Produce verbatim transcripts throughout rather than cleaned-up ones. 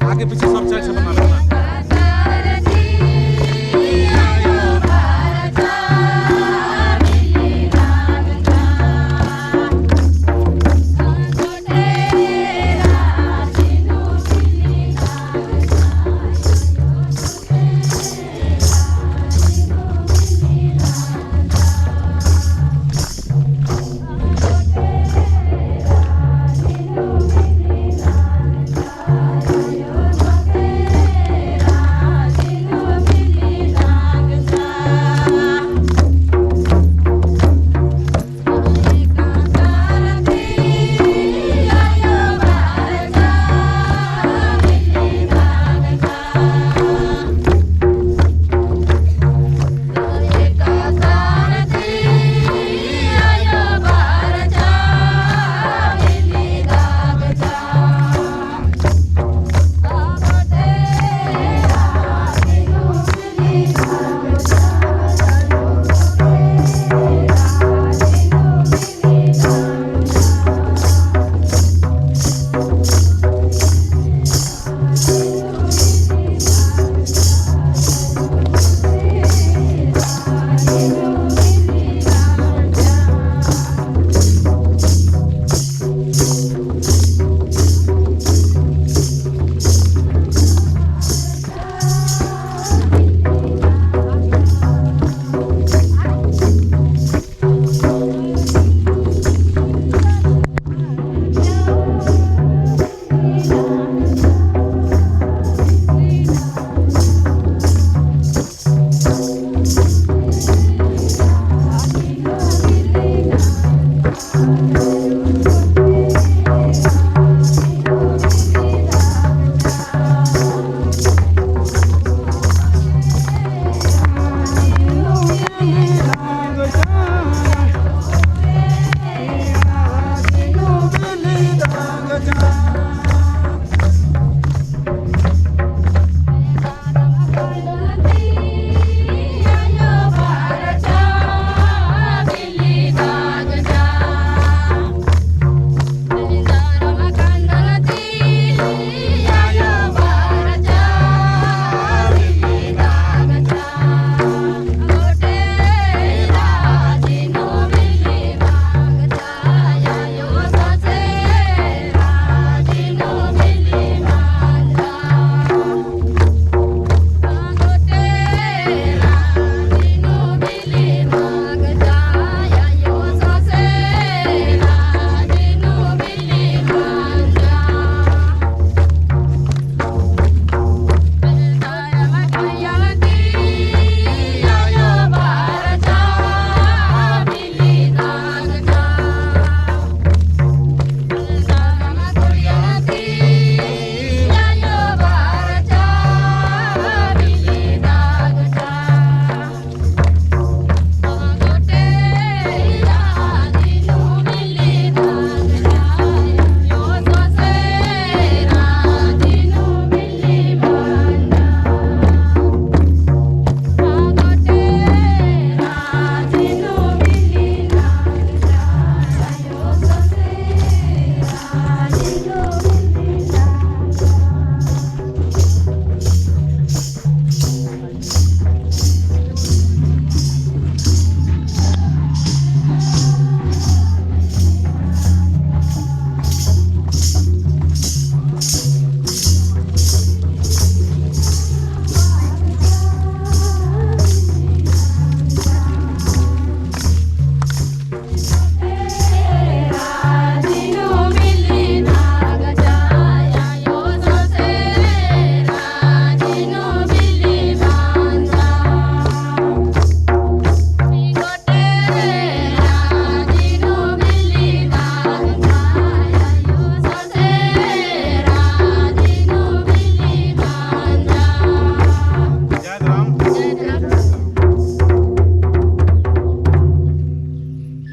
आगे पीछे सब side से बना लेना।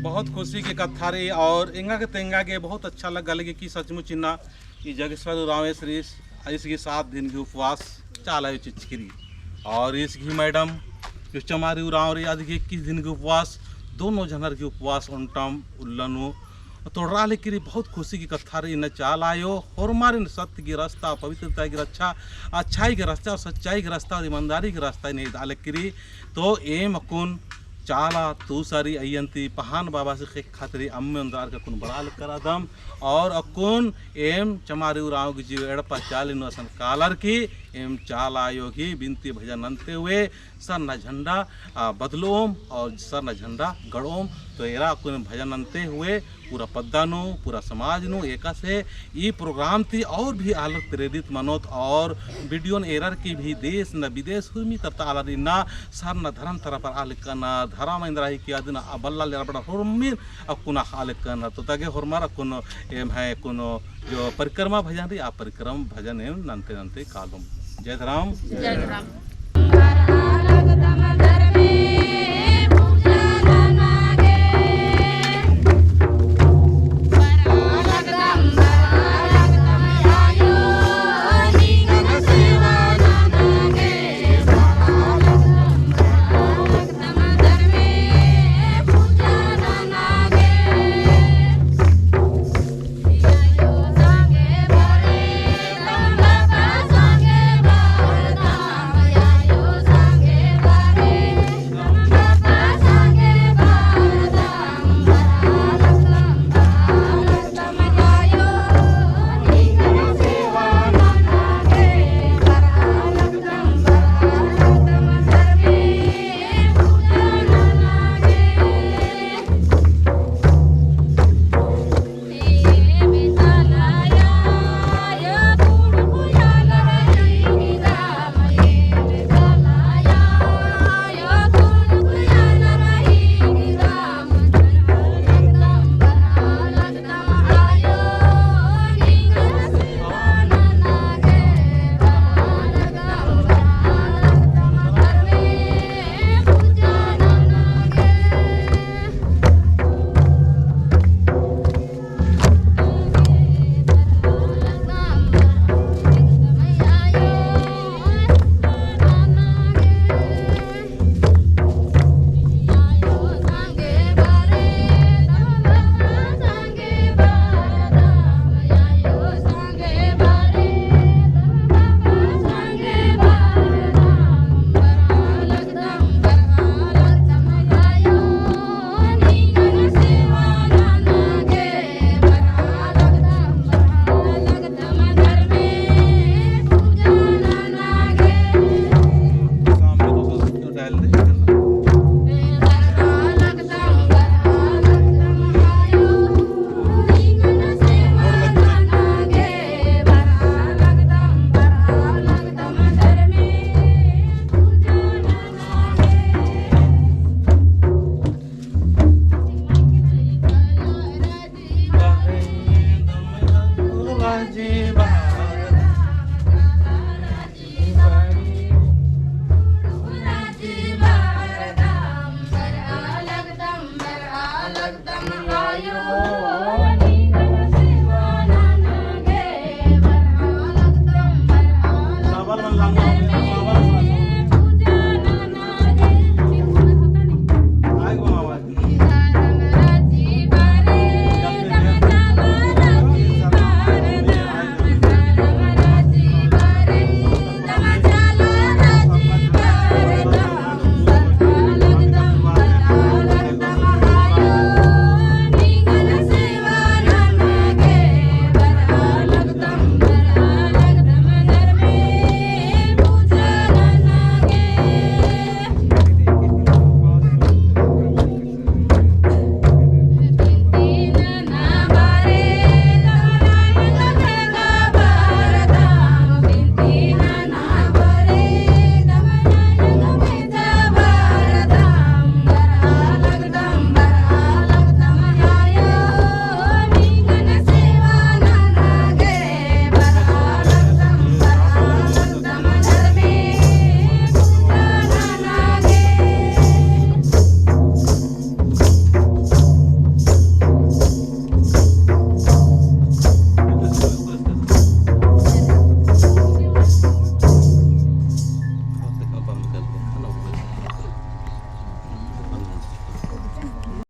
बहुत खुशी के कत्था रई और एंगा गे तेंगा गे बहुत अच्छा लग्गा लगी कि सचमुच इन्ना ई जागेश्वर उराँव ईस रई, ईस गही सात दिन गही उपवास चाला चिच्चकी रई। और ईस गही मैडम जो चमारी उराँव रई, अदिगे इक्कीस दिन गही उपवास, दोनों झनर गही उपवास ओन्टम उल्ला नू तोड़रा लेकिरी बहुत खुशी गही कत्था रई। इन्ना चाला आयो होरमारिन सत्य गही रस्ता, पवित्रता गही रक्षा, अच्छाई गही रस्ता और सच्चाई गही रस्ता और ईमानदारी गही रस्ता इन्ना ईदा लेकिरी। तो एम अक्कुन चाला तुसारी अइयन्ती पहान बाबासी ख़ेक्खा तरी अम्मे ओन्द्रअर का अक्कुन बरआ लक्कर रअदम। और अक्कुन एम चमारी उराँव गही जियो एड़पा चाली नू असन कालर की एम चाला आयो गही बिनती भजन नन्ते हुए सरना झंडा, आ, बदलोम और सरना झंडा गड़ोम। तो एरा अक्कुन भजन नन्ते हुए पूरा पद्दा नू, पूरा समाज नू एकासे ई program ती और भी आलर प्रेरित मनोत और video न एरर की भी देश न विदेश हुर्मी तरता आलर इन्ना सरना धरम तरफ बरआ लक्कना, धरम एन्द्रा ही की अदिन आ बल्ला ले रबड़ा हुर्मी अक्कुन अख़आ लक्कना। तो तगे होरमर अक्कुन एम्है अक्कुन जो परिक्रमा भजन रई, आ परिक्रमा भजन एम नन्ते नन्ते कालोम। जय धरम। जय धरम।